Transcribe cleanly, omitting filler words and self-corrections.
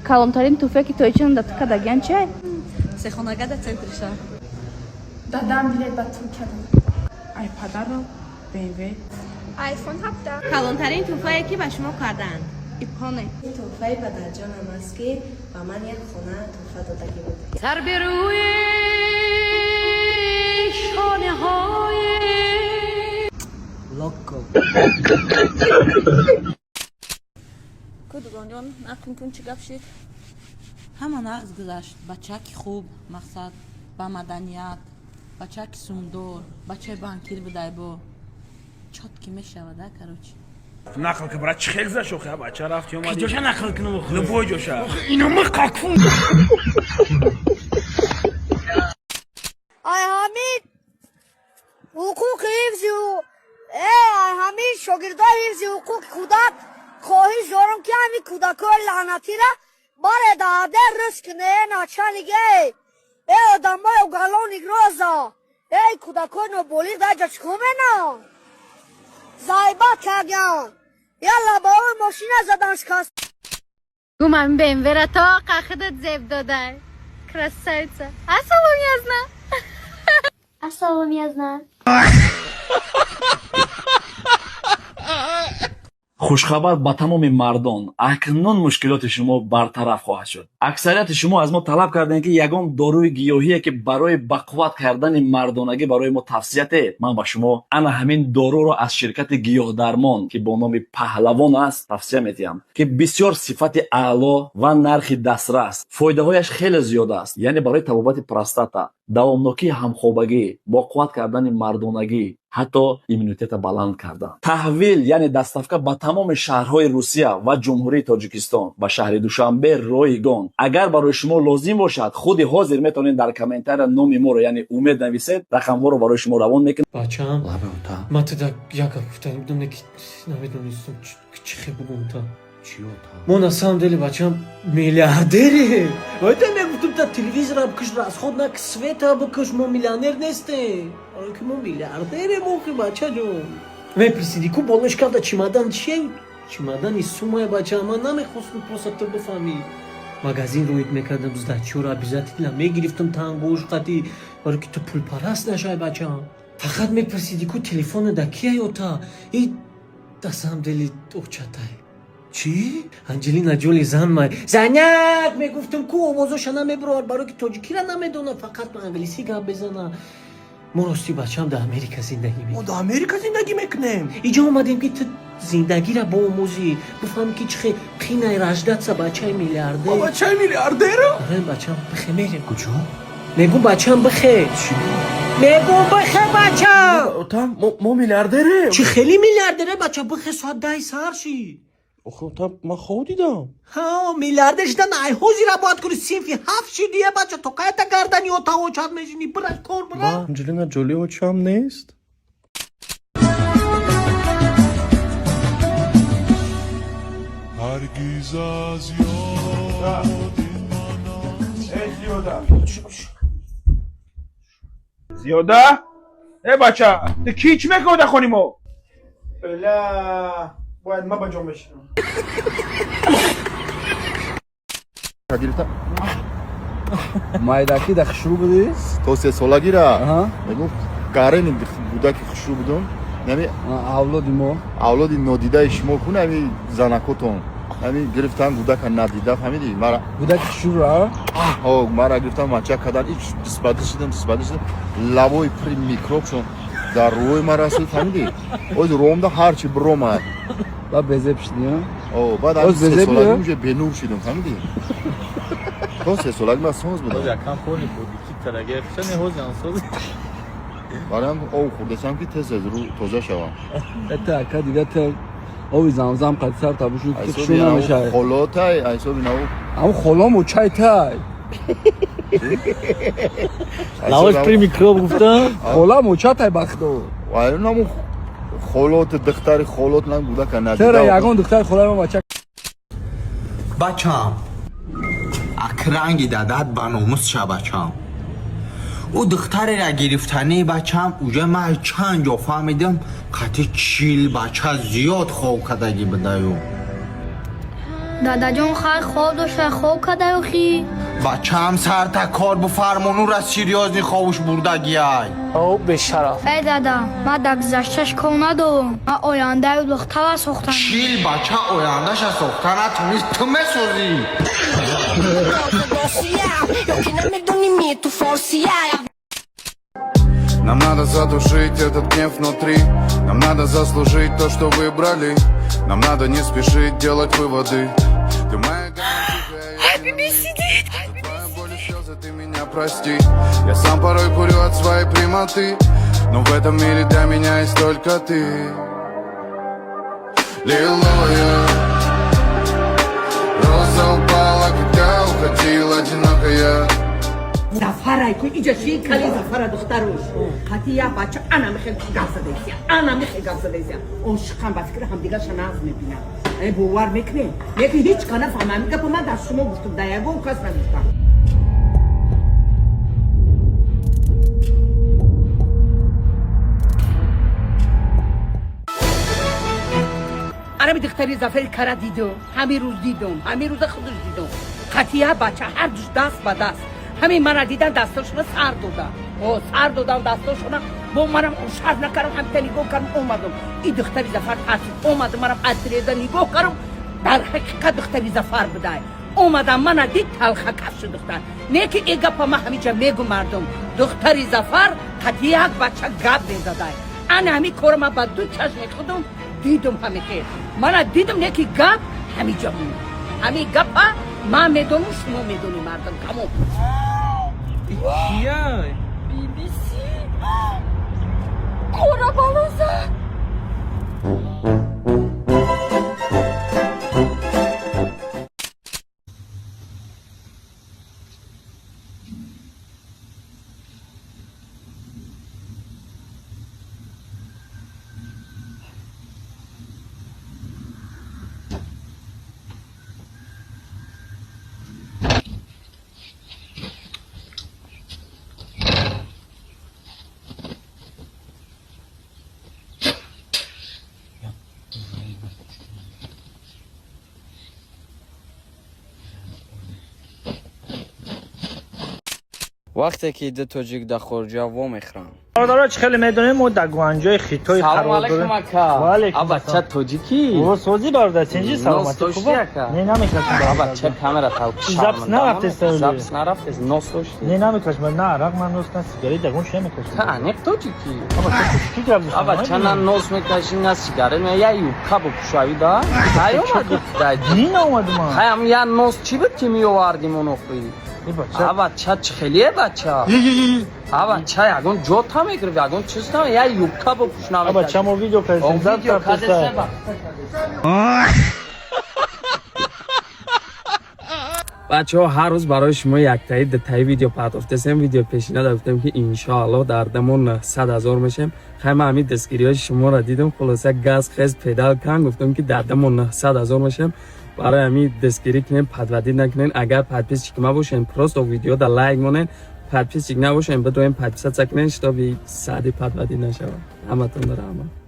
Калонтарин туҳфае, ки то ичон да ту кардагиян, чиай? Сехонага дар центри шаҳр. Дадам билет ба Туркия дод. Ай падарам БМВ. iPhone 17. Калонтарин туҳфае, ки ба шумо карданд? Ипоне. Туҳфаи падарҷонам аст, ки ба ман як хона туҳфа додагӣ буд. Сар به روی شانه های Локо. Ку, дугонҷон, нақл кун, чӣ гап шид? Ҳама нағз гузашт. Бачаки хуб, мақсад, ба маданият, бачаки сумдор, бачаи банкир будай, бо чёткий мешавада, короче. Нақл ки, брат, чӣ хел гузашт охи, бача рафти омади? Ҷоша нақл кунам охи? Любой ҷоша. Ино миқакфун. Ай ҳамин ҳуқуқи ҳифзи ай ҳамин шогирдои ҳифзи ҳуқуқи кӯдак хоҳиш дорам, ки ҳамин кӯдакҳои лаънатира баре даъде рӯз куне. Начальник, э, одамои уголовник роза, эй, кӯдакҳои ноболиғ даҷа чикор менан? Зайбат кардян, яла ба ой мошина задан, шикаст. Гуман БМВ-ра то қахидат зеб додай. Красавица. Ассалом, язна. Ассалом, язна. Хушхабар ба тамоми мардон: акнун мушкилоти шумо бартараф хоҳад шуд. Аксарияти шумо аз мо талаб кардем, ки ягон доруи гиёҳие, ки барои бақувват кардани мардонагӣ, барои мо тавсия диҳед. Ман ба шумо ана ҳамин доруро аз ширкати Гиёҳдармон, ки бо номи Паҳлавон аст, тавсия медиҳам, ки бисёр сифати аъло ва нархи дастрас, фоидаҳояш хеле зиёд аст, яъне барои табобати простата, давомнокии ҳамхобагӣ, боқувват кардани мардонагӣ, ҳатто иммунитета баланд кардан. Таҳвил, яъне доставка, ба тамоми шаҳрҳои Русия ва Ҷумҳурии Тоҷикистон, ба шаҳри Душанбе ройгон. Агар барои шумо лозим бошад, худи ҳозир метавонед дар комментария номи моро, яъне Умед, нависед, рақамҳоро барои шумо равон мекунем. Бачаам, ман туда як гап гуфтанӣ будам, не ки намедонистам чӣ хел бугум та. Мо на самом деле, бачаам, миллиардерем. Вайта мегуфтум та: телевизора бикаш, расход нак, света бикаш, мо миллионер нестем. Оре ки мо миллиардерем охи, бачаҷон. Мепурсиди ку болош карда чемодан чие? Чемодани сумая, бачаам, ман намехостум, просто ту бифаҳмӣ. Магазин роид мекардам, сдачаро обязательно мегирифтам, тангош қати, баро ки ту пулпараст нашай, бачаам. Фақат мепурсиди ку телефона да кия ёта? И на самом деле очатай. Чӣ? Анҷелина Ҷоли зан май. Заняк мегуфтам ку, овозоша намебурад, барои ки тоҷикира намедона, фақат ба англисӣ гап безана. Мо рости, бачаам, дар Америка зиндагӣ Мо мекунем. дар Америка зиндагӣ мекунем. Иҷо омадем, ки ту зиндагира боомӯзӣ, бифаҳмӣ, ки чӣ хел қинай рождаться бачаи миллиардер. Мо бачаи миллиардеро? Оре, бачаам, бихе, мерем. Куҷо? Мегум, бачаам, бихе. Чӣ? Мегум, бихе, бачаам. Ота, мо миллиардерем. Чӣ хели миллиардере, бача? Бихе, соат 10 саҳар шид. Охи, ота, ман хоб дидам. Ҳа, миллиардер шидан ай ҳозира бояд кунӣ, синфи ҳафт шидия, бача, то кайта гардани ота очат мешинӣ? Бира, кор бира. Анҷелина Ҷоли очам нест. Ҳаргиз аз ёди Э, Зиёда, Зиёда, э, бача, ту ки, чӣ мекунӣ дар хони мо? Ла, бояд ма ба ҷо мешинам. Гирифта. Майдаки да хушрӯ будӣ? То 3 солагира мегуфт, гарени будаки хушрӯ будум. Нами авлоди мо. Авлоди нодидаи шумо кун, ами занакотон. Ами гирифтан гудака надида, фаҳмидӣ? Мара гудаки хушрӯ. Ҳо, мара гирифтан, мача кардан, ич дисбади шидам, дисбади шидам. Лабои пури микроб шон дар рӯи ма расид, фаҳмидӣ? Оз ромда ҳарчи биромад. Ба безеб шидӣ? О, баъд Оз ами се безеб, солаги ё? уже бенур шидам, фаҳмидӣ? То 3 солаги ман соз будам. Якам холи буди ки тараге хушани ҳозиан соз. Бароям об хӯрдасам, ки тез аз рӯ тоза шавам. Это ака, дига те оби Замзам қад сар табушу ки хушрӯ намешавад. Холотай, айсоби нав. Ам холому чай тай. Лаваш при микроб гуфтам. Холам чатай бахто. Вай, наму холот, духтари холот нам гудака надида. Чера ягон духтари холаи бача? Бачам, акранги дадат ба номус ша, бачам. Ӯ духтарера гирифтанӣ, бачам, уже ман чанд ҷо фаҳмидам, қати 40 бача зиёд хоб кардагӣ будаю. Дадаҷон, хай хоб дошта, хоб кадай охи. Бачам, сарта кор буфармон, ура серьёзный ховуш бурдагиай. О, бешараф. Эй дада, ман дар гузашташ кор надорам, ман ояндаи духтара сохтам. 40 бача ояндаша сохта натунист, ту месозӣ. Нам надо задушить этот гнев внутри. Нам надо заслужить то, что выбрали. Нам надо не спешить делать выводы. Ты моя Биби сидит. Твоя боль и слезы, ты меня прости. Я сам порой курю от своей прямоты, но в этом мире для меня есть только ты. Лиловая роза упала, когда уходила одинокая. Зафарай ку иҷа ши кали Зафара духтаруш қати я бача ана михел гап задайся, ана михел гап задайся, ошиқан, ба фикри ҳамдигарша нағз мебинад. Э, бовар мекунем, лекин ҳеҷ ка нафаҳмам. Гапа ман дар шумо гуфтам, дар ягон кас нагуфтам. Анами духтари Зафари кара дидум, ҳамин рӯз дидум, ҳамин рӯза худаш дидум, қатия бача, ҳар душ даст ба даст. Ҳамин мана дидан, дастошона сар дода, о сар додам дастошона. Бо манам шарм накардам, ҳамита нигоҳ кардам, омадам. И духтари Зафар тарсид, омадам, манам аз тиреза нигоҳ кардам, дар ҳақиқат духтари Зафар будай. Омадам, мана дид, талхакаф шуд духтар. Не ки э гапа ман ҳамиҷа мегум, мардум, духтари Зафар қатъи як бача гап мезадай. Ана ҳамин кора ман ба ду чашми худум дидум, ҳамихел мана дидум. Не ки гап ҳамиҷа монд, ҳамин гапа ман медонам, шумо медонӣ, мардум, тамом. Кияй? Бибиси. Кора балоза. Вақте ки ду тоҷик дар хориҷа вомехӯранд. Бародаро, чӣ хеле медонем, мо дар Гуанҷои Хитой Салом қарор алайкум, дорем. ака. Ва А бача тоҷикӣ? О, сози, бародар, сенҷи, Нос саломатӣ, дошти, хуб? ака? Не, намекашам. А бача камера тав. Запись нарафтеста? Запись нарафтест, нос дошти. Не, намекашам, на арақ, на нос, на сигарет, ягон чиз намекашам. Та аниқ тоҷикӣ. А бача тоҷикӣ гап А бача на нос мекашӣ, на сигарет, на я юбка бупӯшавӣ да? Кай омадӣ? Дин омадам. Хай, ам я нос чӣ буд, ки меовардим он охи? А бача чӣ хелие, бача? А бача ягон ҷо та мегирифт, ягон чиз та, я юбка бупӯш А бача, мо видео кардем, запись Видео рафтеста. кардем. Бачаҳо, ҳар рӯз барои шумо яктаи дутаи видео партофтесем. Видео пешина да гуфтем, ки иншоаллоҳ дар дамон 100 000 мешем. Хай, ман ҳамин дастгириҳои шуморо дидам, хулоса, газ хез, педал кан, гуфтам, ки дар дамон 900 000 мешем. Барои ҳамин дастгирӣ кунем, подводить накунем. Агар подписчик мабошем, просто видео да лайк монен. Подписчик набошем, бидоем подписаться кунем, чтобы сади подводить нашавад. Ҳаматон раҳмат.